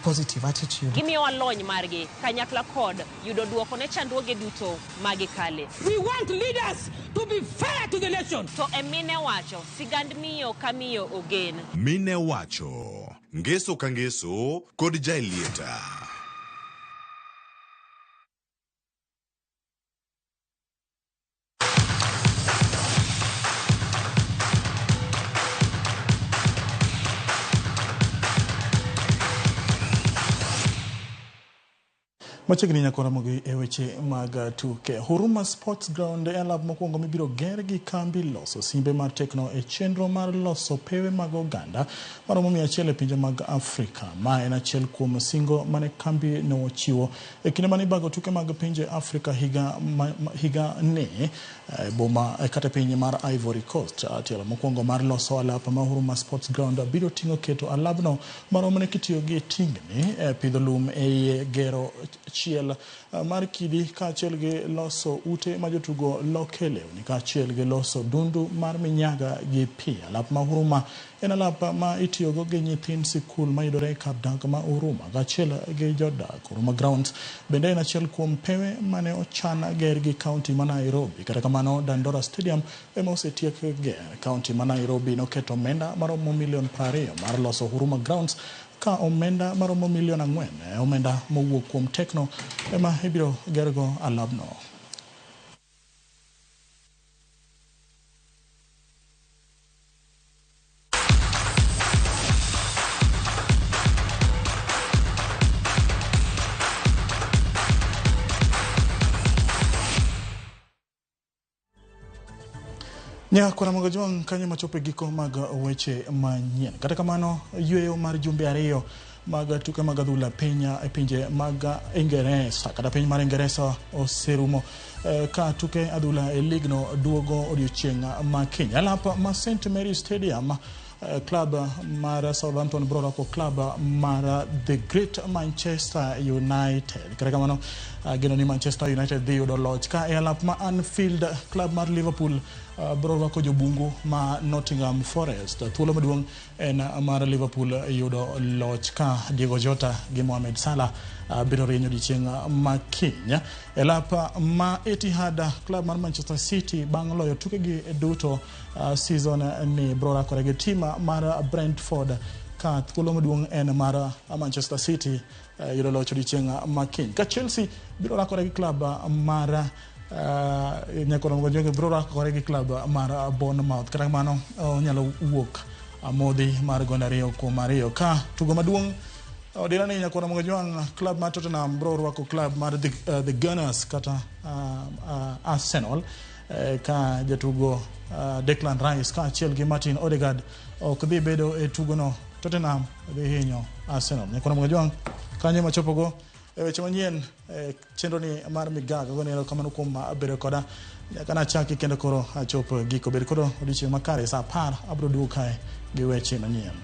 positive attitude. Gimiyowa lony margi kanyakla kod yudo duoko ne chandruoge duto magikale. We want leaders to be fair to the nation. To e mine wacho, sigand miyo ka miyo ogen. Mine wacho, ngeso ka ngeso kod Jaelieta. Machiegni nyaka ramogi e weche mag tuke. Huruma Sports Ground e alap mokwongo mibiro ger gi kambi loso simbe mar Tecno e chenro mar loso pewe mag oganda maromo 100 e pinje mag Afrika. Ma en achiel kuom singo mane kambi nochiwo e kinde mane ibago tuke mag pinje Afrika higa ni boma kata piny mar Ivory Coast. Tielo mokwongo mar loso alap ma Huruma Sports Ground biro ting'o keto alabno maromne kitiyo gi tingni, pidho lum e iye, gero chiel mar kidi kaachiel gi loso ute ma jotugo loke lewni kaachiel gi loso dundu mar minyaga gi pi. Alap ma Huruma en alap ma itiyogo gi nyithind sikul mayudore e kar dak ma Huruma kaachiel gi jodak. Huruma Grounds bende en achiel kuom pewe mane ochan ger gi kaunti ma Nairobi. Kata kamano, Dandora Stadium ema osetiek ger. Kaunti ma Nairobi noketo omenda maromo milion 20 mar loso Huruma Grounds ka omenda maromo milion 4 omenda mowuok kuom Tecno ema ibiro gergo alabno. Nyakora Mogajwang' kanyo machopo e giko mag weche manyien. Kata kamano, yweyo mar jumbe 2 mag tuke mag adhula e pinje mag Ingeresa kata piny mar Ingeresa oserumo ka tuke adhula e ligno duogo odiochieng' ma kiny. Alap ma St Mary's Stadium, club mar Southampton biro rwako club mar The Great Manchester United. Kata kamano, geno ni Manchester United dhi yudo loch ka e alap ma Anfield, club mar Liverpool biro rwako jobungu ma Nottingham Forest. Thuolo maduong' en mar Liverpool yudo loch ka Diego Jota gi Mohamed Salah biro rieny odiochieng' ma kiny. E lap ma Etihad, club mar Manchester City bang' loyo tukegi duto season ni biro rakore gi tim mar Brentford ka thuolo maduong' en mar Manchester City yudo loch odiochieng' ma kiny. Ka Chelsea biro rakore gi club mar Nyakoro biro rakore gi club mar Bournemouth. Kata kamano, onyalo wuok amodhi mar gonde 2-2. Ka tugo maduong' odira ni Nyakoro Mogajwang', club mar Tottenham biro rwako club mar The Gunners kata Arsenal ka jatugo Declan Rice kaachiel gi Martin Odegaard ok dhi bedo e tugono. Tottenham dhi hinyo Arsenal. Nyakoro Mogajwang' kanyo machopogo e weche manyien chenro ni mar migago. Agoni erokamano kuom bedo koda nyaka nachaki kendo koro achopo giko. Bed koro odiochieng' makare saa 10 abiro duogo kae gi weche manyien.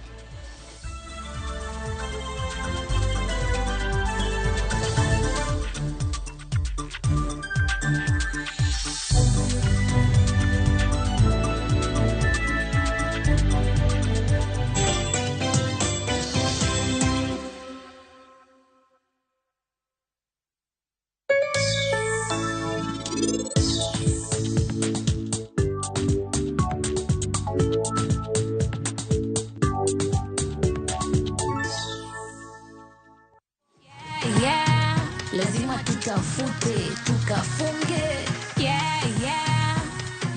Yeah, lazima tutafute tukafunge. Yeah.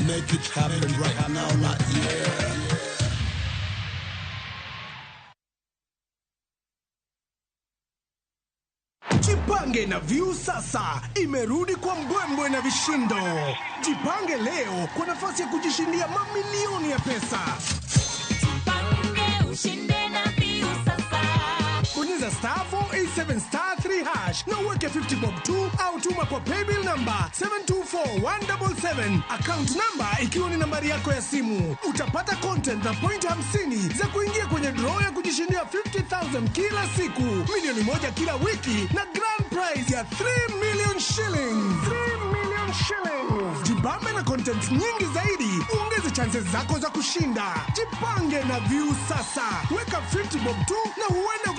Make it happen right now, like yeah. Jipange na Viusasa imerudi kwa mbwembwe na vishindo. Jipange leo kwa nafasi ya kujishindia mamilioni ya pesa. Jipange ushinde na Viusasa. Bonyeza star 487 star 3 hash na uweke 50 bob tu au tuma kwa paybill number 724177, account number ikiwa ni nambari yako ya simu. Utapata content na point 50 za kuingia kwenye draw ya kujishindia 50,000 kila siku, 1 milioni kila wiki na grand prize ya 3 million shillings. 3 million shillings. Jibambe na content nyingi zaidi, uongeze chances zako za kushinda. Jipange na Viusasa, weka 50 bob tu na huenda